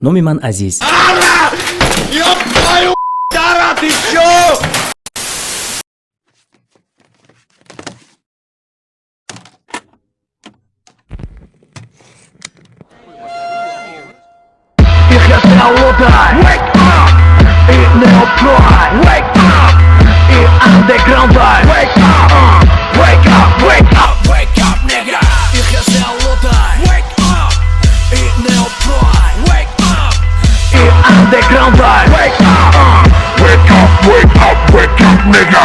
Номи ман Азиз. Ёб твою дара, ты чё? Wake up! И Neo Wake up! И Underground Wake up! Wake up! Wake up! Wake up, nigga! Wake up! И Neo Wake up! И Underground Wake up! Wake up! Wake up! Wake up, nigga!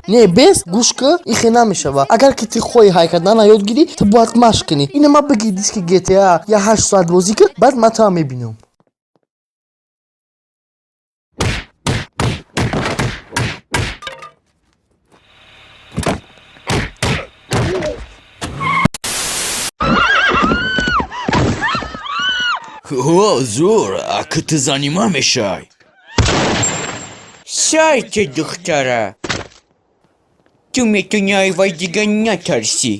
Не, бес гӯш кӣ, ихе намешава. Агар ки ту хоҳӣ ҳай кардана ёд гирӣ, ту бояд машқ кунӣ. Ина ма бигир диски GTA, я 8 соат бозӣ кӣ, баъд ман туам мебинам. О, зур, аки ту занима мешай. Сайти, духтара. Ту метавонӣ ай вай дига натарсӣ.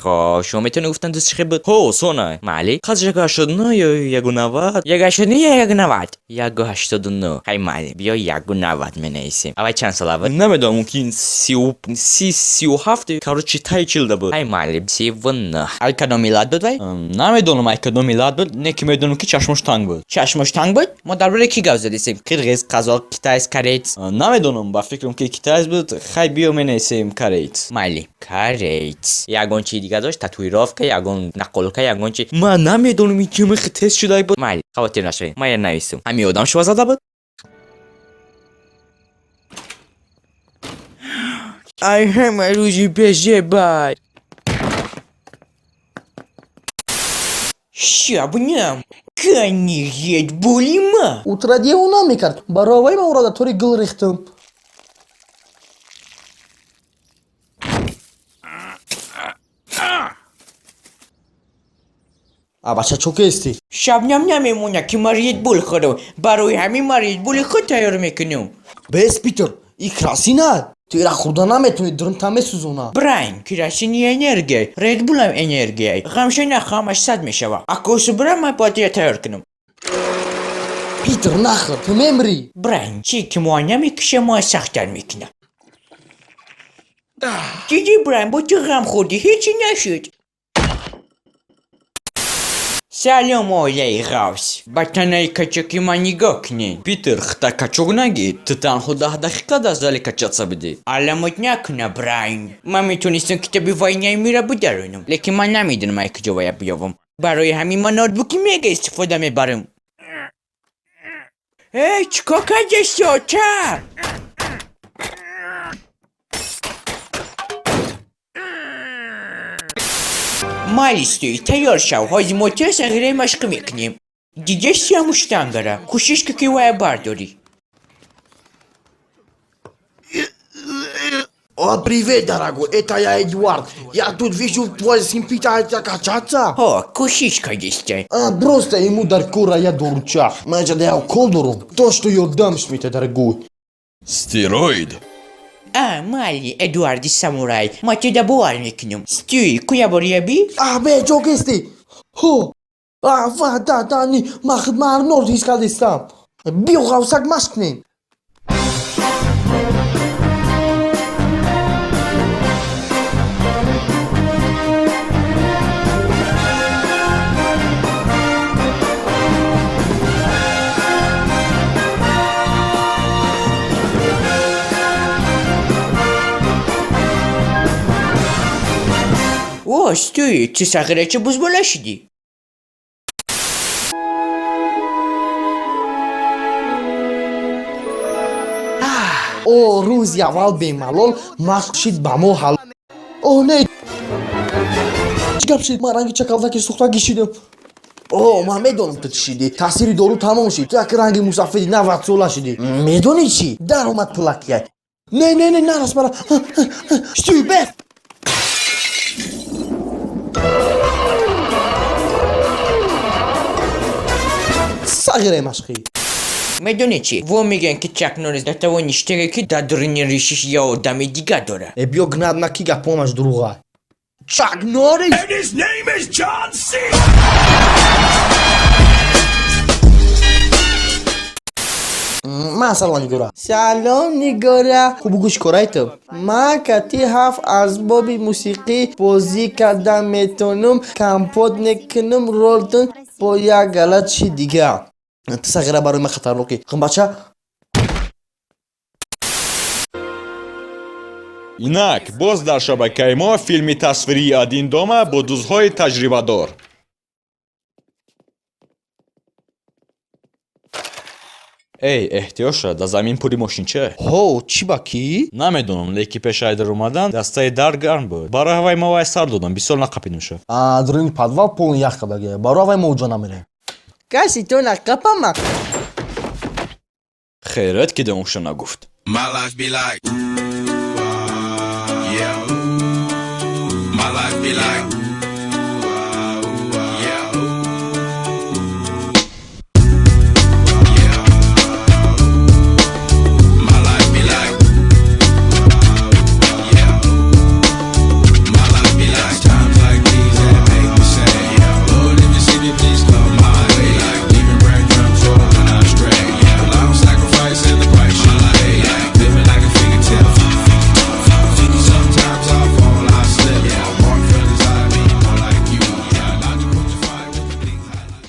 Хоб, шумо метавонед гуфтан дӯст чӣ буд? Ҳо, сонай. Майли. Қадр 189 ё 190? 189 ё 190? 189. Ҳай, майли, биё 190 менависем. Авай чанд сола буд? Намедонам, мумкин сию си 37, короче, таи 40-да буд. Ҳай, майли, 39. Ай кадом миллат буд вай? Намедонам, ай кадом миллат буд, не ки медонам, ки чашмош танг буд. Чашмош танг буд? Мо дар бораи кӣ гап задисем? Қирғиз, қазоқ, китаец, кореец? Намедонам, ба фикрам, ки китаец буд. Хай, биё менависем кореец. Майли, кореец. Ягон чи дига дошт? Татуировка, ягон наколка, ягон чи? Ман намедонам, ин ки михи тест шуда буд. Майли, хавотир нашавед. Ман я нависум. Ҳамин одам шува зада буд? Ай ҳама рӯзи безебай. Шабнам, кани редбулима. Ӯ тура девона мекард. Барои вай ман ӯро дар тори гул рехтам. А бача, чо кестӣ? Шабнам намемонад, ки ман редбул хӯрам. Барои ҳамин ман редбули худ тайёр мекунам. Бес, Питер, и красина. Ту ира хӯрда наметавонӣ, дурунта месӯзона. Брайн, керосини энергия, редбулам энергия. Ғамша нахӯрам, сад мешава. Акосу бира, ман бояд ира тайёр кунам. Питер, нахӯр, ту мемрӣ. Брайн, чи ки моа намекуша, моа сахттар мекунад. Дидӣ, Брайн, бо ту ғам хӯрдӣ, ҳечи нашуд. Салом, оилаи ғавс. Ба танаи качоки ман нигоҳ кунед. Питер, хита качок нагӣ, ту танҳо 10 дақиқа дар зали качаться будӣ. Аламот накуна, Брайн. Ман метонистам китоби «Война и мир»-а бидаронам, лекин ман намедонам, ай куҷо вая биёвам. Барои ҳамин ман ноутбуки мега истифода мебарам. Эй, чӣ кор кардеси, ота? Майли, стой, тайёр шав. Ҳозир мо тез сағираи машқӣ мекунем. Дидеси ҳамун штангара? Кӯшиш кун, ки вая бардорӣ. О, привет, дорогой, это я, Эдуард. Я тут вижу, твой сын пытается качаться. Ҳо, кӯшиш кардестай. А, просто ему дар кора я доруча. Маҷа я укол дорум. То, что ёрдамш мета, дорогой. Стероид. А, майли, Эдуарди самурай, ма теда бовар мекунам. Стюй, куя бор яби? А, бе, чо кести? Хо. А, ва, да, да, ни, ма хидма Арнольд ҳис кардестам. Биё, ғавсак, машқ кунем. О, стюй, ту сағирачи бузбола шудӣ. О, рӯзи аввал бемалол машқ шид ба мо ҳал. О, не! Чӣ гап шид? Ман ранги чакалдаки сӯхта гишидам. О, ман медонам, ту чӣ шидӣ. Таъсири дору тамом шид. Ту як ранги мусафеди 90-сола шидӣ. Медонӣ чӣ? Даромад пулакия. Не, не, не, нарас мара. Стюй, бес! Сағираи машқӣ. Медонӣ чӣ? Во мегӯянд, ки Чак Норрис дар тавони штере, ки дар дуруни ришиш я одами дига дорад. Э, биё гнат на, ки гапомаш дурӯға. Чак Норрис. Ман салом, Нигора. Салом, Нигора. Хуб, гӯш корай ту. Ман кати ҳафт асбоби мусиқӣ бозӣ карда метонам, компот мекунам, ролтон бо як гала чи дига. Ту сағира барои ман хатарнокӣ. Бача. Инак боз дар шабакаи мо филми тасвирии «Один дома» бо дузҳои таҷрибадор. Эй, эҳтиёт шуда, дар замин пури мошинча. Ҳо, чӣ, ба кӣ? Намедонам, лекин пеш айдар омадан дастаи дар гарм буд, барои ҳавай ма вай сар додам, бисёр нақапидим шуд. Даруни подвал полный ях кардагия, барои ҳавай мо уҷо намерем. Каси то нақапама. Хейрат ки домша нагуфт. My life be like, yeah. My life be like.